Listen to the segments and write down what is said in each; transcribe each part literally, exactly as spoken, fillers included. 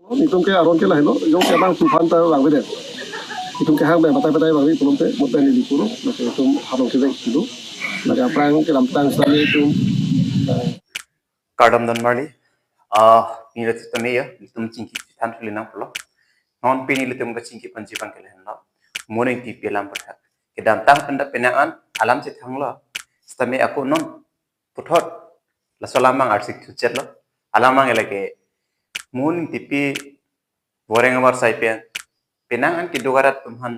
Itum ke aron ke lahelo, jongsi abangphu aphan ta vangvedet. Itum kehang pen batai batai vangve pulote, mut pen neli pulo, lake itum halong kevek dolo. Lake aphrang kedamtang sitame itum, eh, kardom don marli, ah, neli sitame ya, itum chingki chethan thuli nangpo lo. Non pini ilitum kachingki ponji abang ke lahenlo. Mo Ningtipi alam aputhak. Kedamtang pen ta penang an alam chethanglo. Sitame ako non puthot laso alam abang arsik thuchotlo. Alam abang lake Mo Ningtipi Boreng Abarsai pen penang an kedo arat atum aphan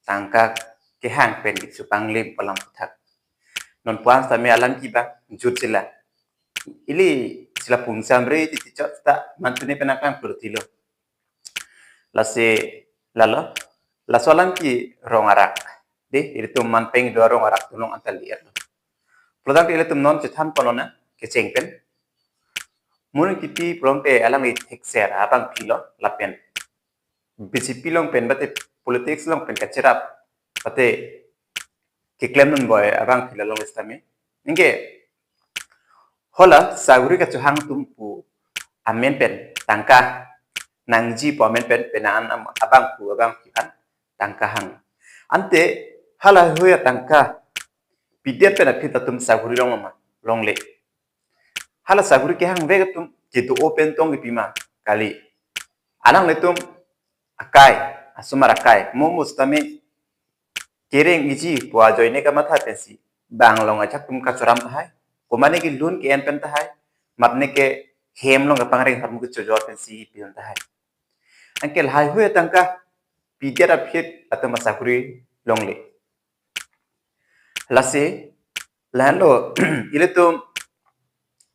tangka kehang pen kecho panglim pu alam aputhak. Non puan sitame alam ke abang jut chila. Ili chila pungsamre titi chot ta mantune penang kang purtilo. Lasi lalo, laso alam ke rong arak. Dei, ilitum man peng do rong arak atum along anta li-etlo. Pulotangte ilitum non chethan ponlonang kecheng pen. Mo Ningtipi pulote alangli thekser abangphi lo lapen B J P along pen mate politics along pen kacherap mate keklem non boi abangphi lo along sitame. Anke hala saguri kachohang atum pu amen pen tangka nangji pu amen pen penang an am-, abangphu abangphi aphan tangka hang. Ante hala haihui atangka pidet pen aphi ta itum saguri longloma, longle. Hala saguri kehangvek atum kedo-o pen tong kepi ma kali. Alanglitum akai, asomar akai, mo mo sitame kereng iji pu ajoine kamatha pensi bang along ajahak atum kachoram tahai. Komane ke lun ke-en pen tahai, mane ke hem along kapangreng ahormu kechojor pensi pi-un tahai. Anke lahaihui atangka pidet aphi ta itum asaguri longle. Lasi lahenlo, ilitum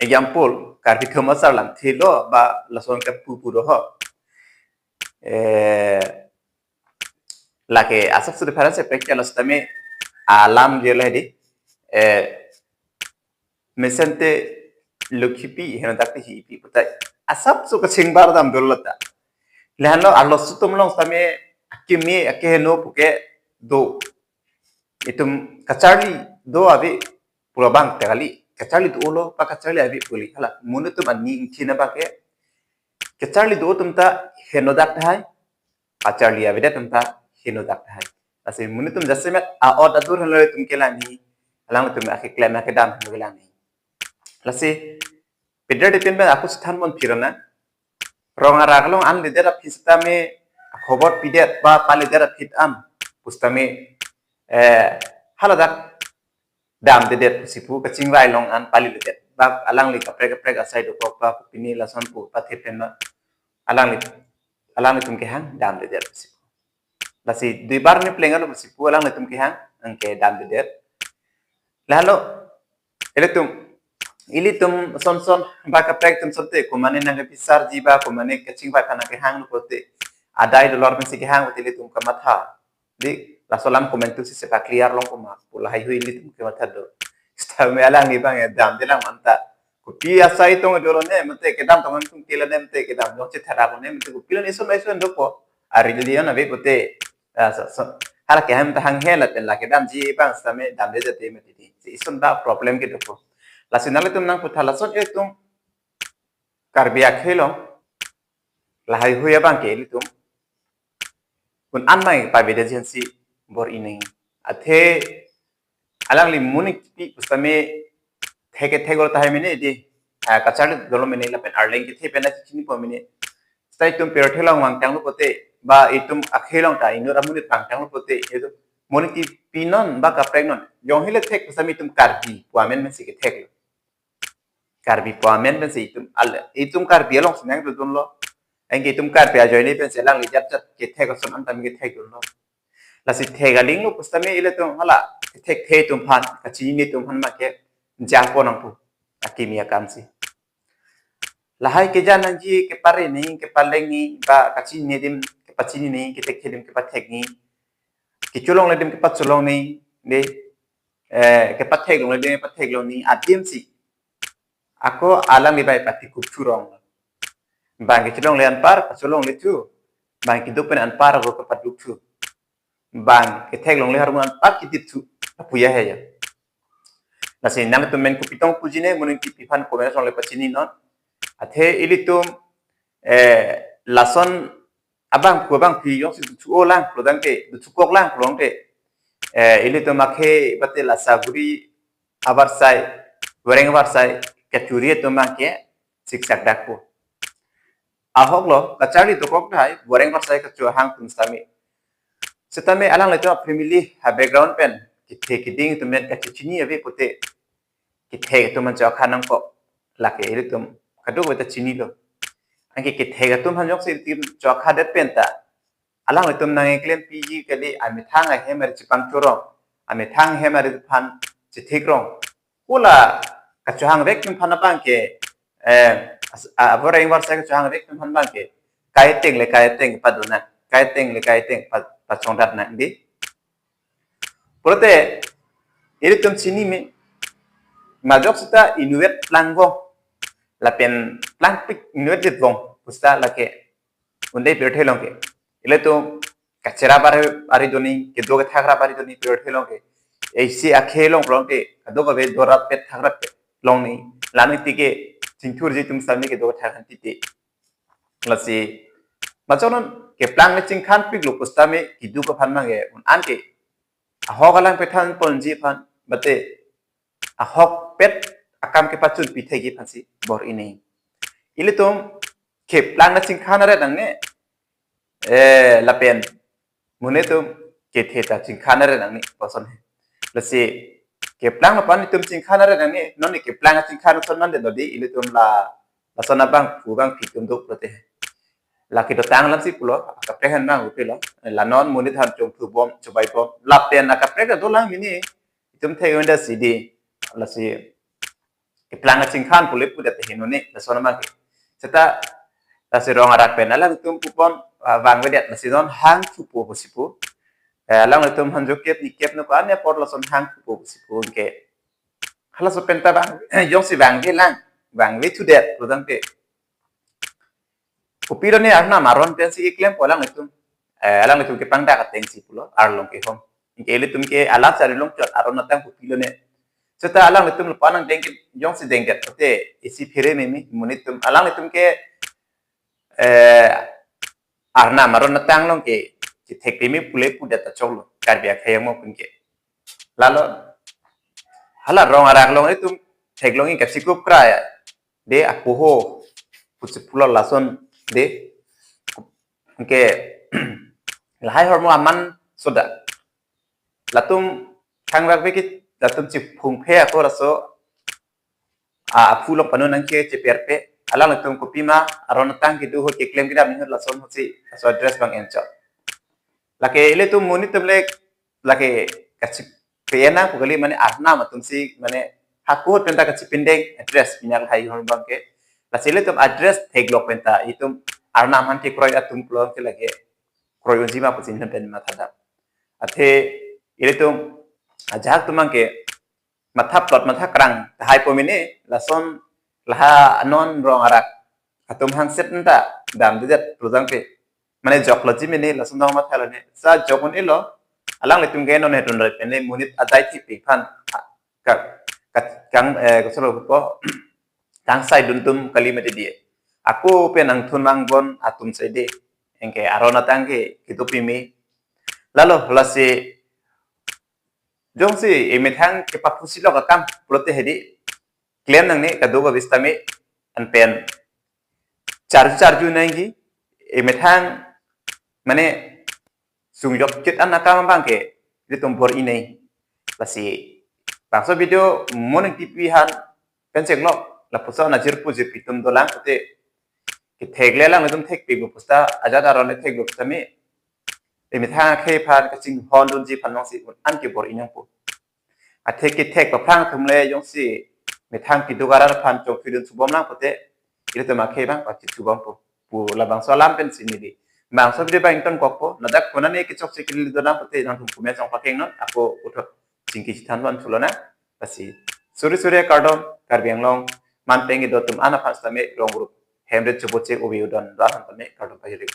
example Karbi atum asar lamthe lo ba lason kapu pu do ho. Eh, lake asap sudah parang se pekya lo sitame alam je le di. Eh, Mesente Lokhipi heno dak hi ipi putai. Asap su kachingbar dam dolo ta. Lahenlo arloso atum along sitame akimi akeheno puke do. Itum kacharli do ave pu abang ta kali. Kacharli dolo, pa kacharli ave pu kali. Hala, mo Ningtipi atum aning thina abang ke kacharli do atum ta heno dak tahai, kacharli avedet atum ta heno dak tahai. Lasi mo Ningtipi atum jasemet a-ot adur henlo itum kelang ni, alangtum akeklem akedam henlo kelang ni. Lasi pidet ipin pen ako chethan ponphi lonang. Rong arak along an ledet aphi sitame khobor pidet ba paledet aphi an pu sitame, eh, haladak damdedet pusi pu kachingvai along an paledet. Ba alangli kaprek kaprek asai dokok ba pini lason pu pathe pen ma alangli, alanglitum kehang damdedet pusi pu. Lasi duibar ni pleng alo pusi pu alanglitum kehang anke damdedet. Lahenlo ilitum, ilitum son son ba kaprek atum sonte komane nangkepisarji ba komane kachingvai kana kehang pulote adai dolor pensi kehang pulote ilitum kamatha. Dei, laso alam komantu si sepa clear longpo ma pu lahaihui ilitum kematha do. Sitame alangli abang ya damde lang ma anta. Kopi asai tong dolo ne mate kedam tong an tung tila ne mate kedam long chethara ko ne mate kopi lo ne ison ison dopo. Ari lili on ave pulote. Ah, so, so. Hala kehang ta hanghe lapen la kedamji abang sitame damde jate mati di. Si ison ta problem ke dopo. Lasi nanglitum nangputha lason ilitum Karbi akhei along lahaihui abang ke ilitum un-an abang pavedet agency bor-i nangji. Athe alangli mo Ningtipi pu sitame thek ke thek olo tahai mene dei, ah, kacharli dolo mene lapen arleng kethe pen ta chinipo mene. Sita itum pirthe along vangtanglo pulote ba itum akhei along ta inut amonit vangtanglo pulote itum mo Ningtipi non ba kaprek non. Jong hile thek pu sitame itum Karbi pu amen pensi ketheklo. Karbi pu amen pensi itum al-, itum Karbi alongsi nangdodunlo. Anke itum Karbi ajoine pensi alangli jat jat kethek ason anta kethekdunlo. Lasi thek aling lo pu sitame ilitum hala thekthe atum aphan, kachinine atum aphan ma kejangpon nangpo akimi akamsi. Lahai kejan nangji kepare ni, kepaleng ni, ba kachinine adim kepachini ni, kethekthe adim kepathek ni, kecholongle adim kepacholong ni, dei, eh, kepatheklongle adim kepatheklong ni, adimsi ako alangli bai pati kupthu rong. Bang kecholongle anpar, pacholongle thu. Bang kedo pen anpar ako kepaduk thu. Bang ketheklongle ahormu anpar kedip thu. Apuya he ya. Lasi nangtum men kopi tong puji ne mo Ningtipi aphan comment along le pachini non. Athe ilitum, eh, lason abangphu abangphi jongsi duthu-o lang pulo tangte, duthukok lang pulo tangte, eh, ilitum akhei bate la Sagori abarsai, Boreng abarsai kachuri atum abangke siksak dakpo. Ahok lo, kacharli dokok tahai, Boreng abarsai kachohang atum sitame. Sitame alanglitum a-family a-background pen, kethe keding atum pen kachechini ave pute, kethek atum aphan chokha nangkok, lake ilitum kadokave ta chinilo. Anke kethek atum aphan jongsi ilitum chokhadet pen ta, alanglitum nangkeklempi ji kali, amethang ahem ari chepangchorong, amethang ahem ari aphan chethek rong. Hala kachohang vek atum aphan abangke, eh, as-, a-, Boreng abarsai kachohang vek atum aphan abangke, kai ateng le kai ateng padona, kai ateng le kai ateng pa-, pachongdat nang di. Pulote, ilitum chinime, majok seta inutvet plangvong, lapen plangpik inutvet vong, pu seta lake un-e pirthe along ke. Ilitum kacherap ari, ari doni, kedo kethak rap ari doni pirthe along ke. Isi akhei along pulo tangte, kadokave dorap pet thak rap pet long ni, lami tike chingthurji atum sitame kedo kethak han titi. Lasi, majok non keplang le chingkhanpiklo pu sitame keduk aphan abangke, un-an ke, ahok alang pethan ponji aphan, bate ahokpet akam kepachunpi thekji aphansi bor-i nang. Ilitum keplang le chingkhan aret nangne, eh, lapen monit atum kethe ta chingkhan aret nangne, koson he. Lasi keplang lapen itum chingkhan aret nangne, non keplang chingkhan son non de nodi, ilitum la, lason abangphu abangphi atum do pulote. Lake dotang alamsi pulo, akaprek aphan abang upilo. La non monit aphan chongthubom, chobaibom. Lapen akaprek dolang mini, itum thek-un-edetsi di. Lasi keplang kachingkhan pule pudet heno ne, lason abangke. Seta, lasi rong arak pen alanglitum pupon, ah, vangvedet, lasi non hangthupo pusi pu. Eh, alanglitum hanjokep nikep no ko ane apor lason hangthupo pusi pu ke. Halaso pen ta vang, jongsi vangve lang, vangvethudet pulo tangte, kopilo ne Arnam aron pensi keklempo alanglitum. Eh, alanglitum kepangdak atengsi pulo, arlong kehom. Anke ilitum ke alam sari longchot aron atang kopilo ne. Seta alanglitum lapu-an nangdengke, jongsi dengdet pute isi phere meme, monit atum, alanglitum ke, eh, Arnam aron atang along ke, kethek peme pule pudet ta choklo, Karbi akhei angbong pen ke. Lalo, hala rong arak along itum theklong-i kachikup kra ya. De apoho, pusi pulo lason, de, anke, lahai ahormu aman soda. Latum thangrak vekit, latum chiphungphe ako laso, a, aphu along panu nangkecheperpe, alanglitum kopima aron atang kedo ahut keklem kedam ahut lason ahutsi laso address abang enchot. Lake ilitum monit atum le lake kachipe-en nang pu kali, mane Arnam atumsi mane hako ahut pen ta kachipindeng address pinyak lahai ahormu abangke. Lasi ilitum address theklok pen ta itum Arnam aphan kekroi atum pulo ke lake kroi unji ma pusi non pen mathadam. Athe ilitum ajahak atum abangke matha plot matha krang tahai po mene, lason laha anon rong arak atum hangset anta damdedet pulo tangte, mane jokloji mene, lason dong mathalo ne. Sa jok un-elo, alanglitum ke non hetun rai pen le monit adai thipik aphan, ka, ka, kang, eh, kosolo ko, kangsai dun atum kali mati di. Ako pen angthun angbon atum sai di. Anke aron atang ke kedo peme. Lalo, lasi jongsi emethang kepaphusilok akam pulote hedi, klem nangne kadokave sitame, anpen charju charju nangji, emethang mane sungjok chit an akam abangke ilitum bor-i nang. Lasi bangso video moning T V aphan penchenglo, lapuson ajirpo jirpi atum dolang pute, kethek le alanglitum thekpik pu seta, ajat aron le theklo sitame, emethang akhei aphan kachinghon dunji aphan jongsi un-an ke bor-i nangpo. Athe kethek paphrang atum le jongsi methang keduk arat aphan chongphi dun thubom lang pute, ilitum akhei abang pachethubompo pu labangso alam pensi neli bangso video abang ingtonkokpo. Ladak konane kechokche kali dolang pute nangtum comment along pakeng non, ako puthot chingki chethan van thulo nang. Lasi suri suri kardom, Karbi Anglong manpeng kedo atum an aphan sitame rong rup hemrit chubuche ubi udon do aphan tame kardom pajirpo.